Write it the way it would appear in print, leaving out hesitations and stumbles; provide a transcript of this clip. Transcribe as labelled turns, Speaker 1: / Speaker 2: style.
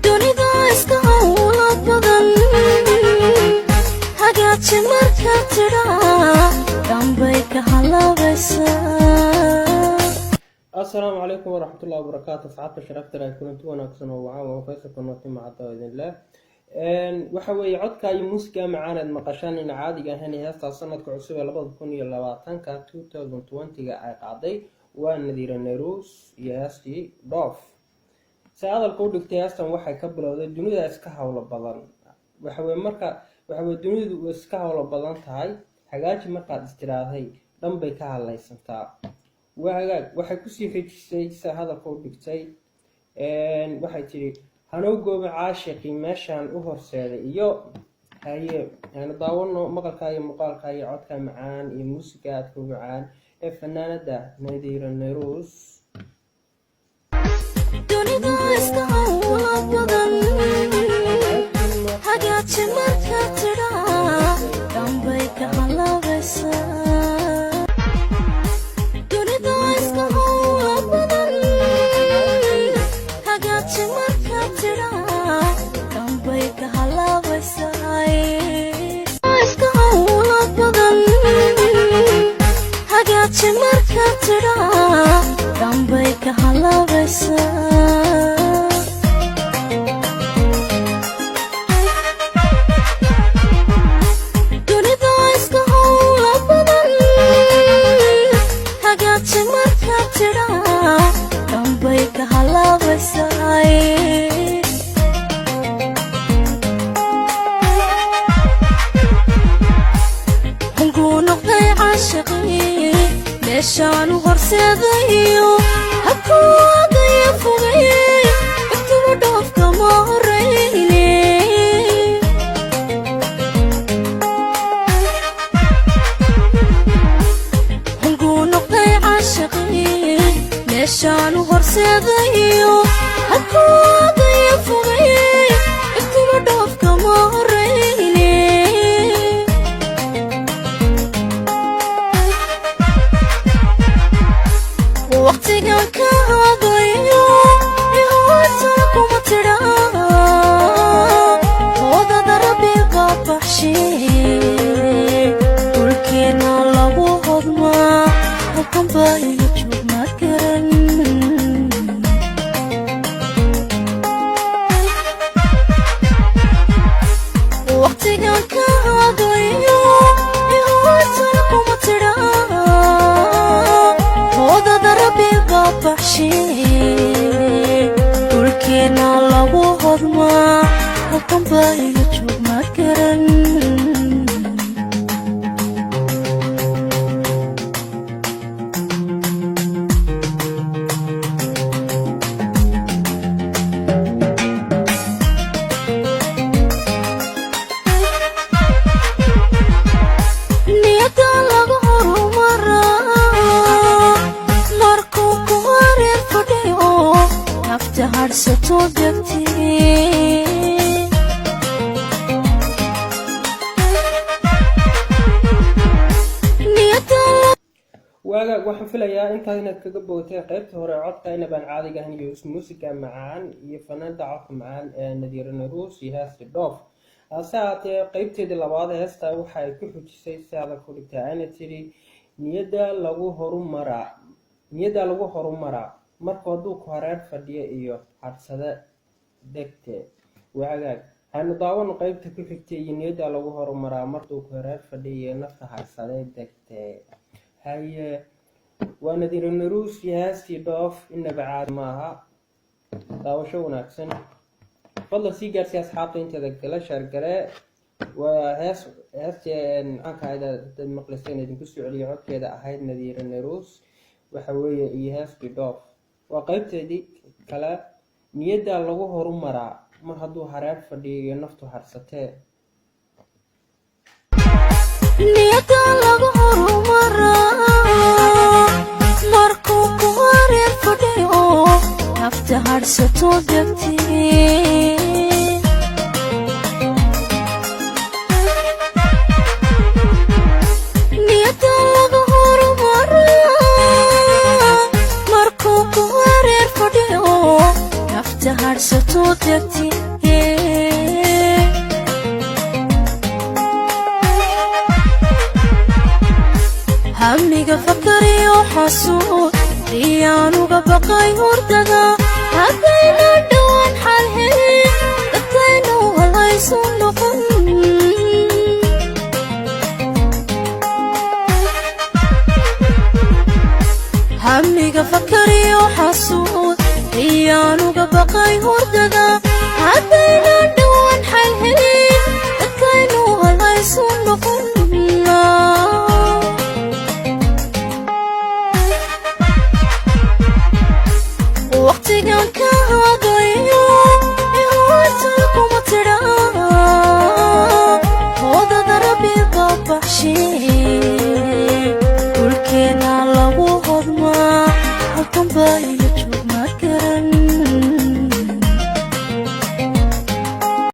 Speaker 1: Dunida iska howlo badan, hagaaji marka tidhaa dhanbay ka halaabaysaa.
Speaker 2: Asalaamu calaykum waraxmatullahi wabarakaatu. Asxaabta sharafta leh, kulanti wanaagsan oo wacan. Waa Faysal Nooti Macada oo idin leh. Waxa weeye codka iyo muusiga macaan aad maqashaan in caadiga ahayn heestaa sanadka cusub ee 2020-ka, 2020-ga, ay qaaday waa Nadiira Nayruus iyo heestii Dhoof. Se hadalka u dhigtay, heestan waxay ka bilowday dunida iska howlo badan. Waxaweye marka waxaweye dunidu iska howlo badan tahay, hagaaji markaad istiraahday dhan bay ka hadlaysantaa. Waa hagaag. Waxay kusii xijisay, sida hadalka u dhigtay, waxay tidhi: "Hanow gooba caashiqii meeshaan u horseeday." Iyo haye, yaanu daawano maqalka iyo muuqaalka iyo codka macaan iyo muusiga aadka u macaan ee fanaanada Nadiira Nayruus.
Speaker 1: Dunida iska howlo badan, hagaaji marka tidhaa dhanbay ka halaabaysaa. Dunida iska howlo badan, hagaaji marka tidhaa dhanbay ka halaabaysaa. Iska howlo badan, hagaaji marka tidhaa dhanbay ka halaabaysaa. Dunida iska howlo badan, hagaaji marka tidhaa dhanbay ka halaabaysaa. Hunguu noqday caashiqii meeshaan u horseedayo, habkuwadaya fogay, intuba dhoofka ma horayne. Hunguu noqday caashiqii meeshaan u horseedayo, habkuwadaya fogay, intuba dhoofka ma horayne. Waqtigan ka hadayo ihootana kuma tidhaa, hoodada rabbiga baxshay, dhulkeena lagu hodmaa, halkan baa ila joogmaad garan. Waqtigan ka hadayo ihootana kuma tidhaa, hoodada rabbiga baxshay, dhulkeena lagu hodmaa, halkan baa ila joogmaad garan. Niyada lagu horumaraa markuu ku hareer fadhiyo, nafta hadhsato degtee. Niyada
Speaker 2: Waagaag, waxaan filayaa intaas inaad kaga bogatay qaybta hore codka inabaan caadiga ahayn iyo muusiga macaan iyo fanaanda codka macaan ee Nadiira Nayruus iyo heesta Dhoof. Hase haatee, qeybteedii labaad heesta waxa ay ku xujisay, si adag ku dhigtay, ayna tidhi: "Niyadda lagu horumaraa, niyadda lagu horumaraa markuu hadduu ku hareer fadhiyo iyo hadhsada degte." Waagaag, haynu daawano qeybta ku xigtay iyo niyadda lagu horumaraa markuu ku hareer fadhiyo iyo nafta hadhsade degte. Haye, waa Nadiira Nayruus iyo heestii Dhoof. Inaba caadi maaha. Daawasho wanaagsan. Fadlan sii gaarsii asxaabta inteeda kala share garee. Waa hees, heestii caanka ahayd dad maqlayseen, idinku soo celiyo codkeeda ahayd Nadiira Nayruus, waxa weeye iyo heestii Dhoof. Waa qeybteedii kale, niyadda lagu horumaraa mar hadduu hareer fadhiyo iyo naftu harsatee.
Speaker 1: Niyada lagu horumaraa markuu ku hareer fadhiyo, nafta hadhsato degtee. Niyada lagu horumaraa markuu ku hareer fadhiyo, nafta. Hadhsato tagti. Hamiga fakariyo xasuud iyaanuga baqay hurdada, haddayna dhowaan xal helin, dadkaynu halaysu noqon. Hamiga fakariyo xasuud iyaanuga baqay hurdada, haddayna